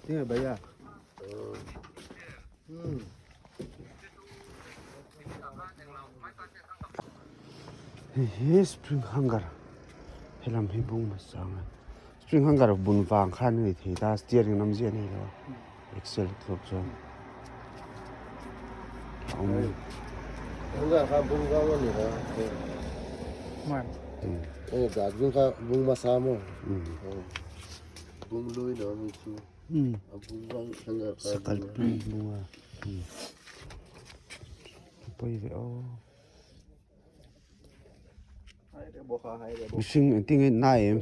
Tinge bhaiya? Hei hi spring hanger helam hi bung hmasa ang a spring hanger bun vang khan a ni thei ta steering awmzia a nei lo a axle tlawp chuan a awm a ni. Hanger kha bung vang a ni a e dustbin kha bung hmasa maw bung lui lo ami chu a bung vang hanger kha Sakal bung a pawi ve aw. Mihring engtin nge nai em?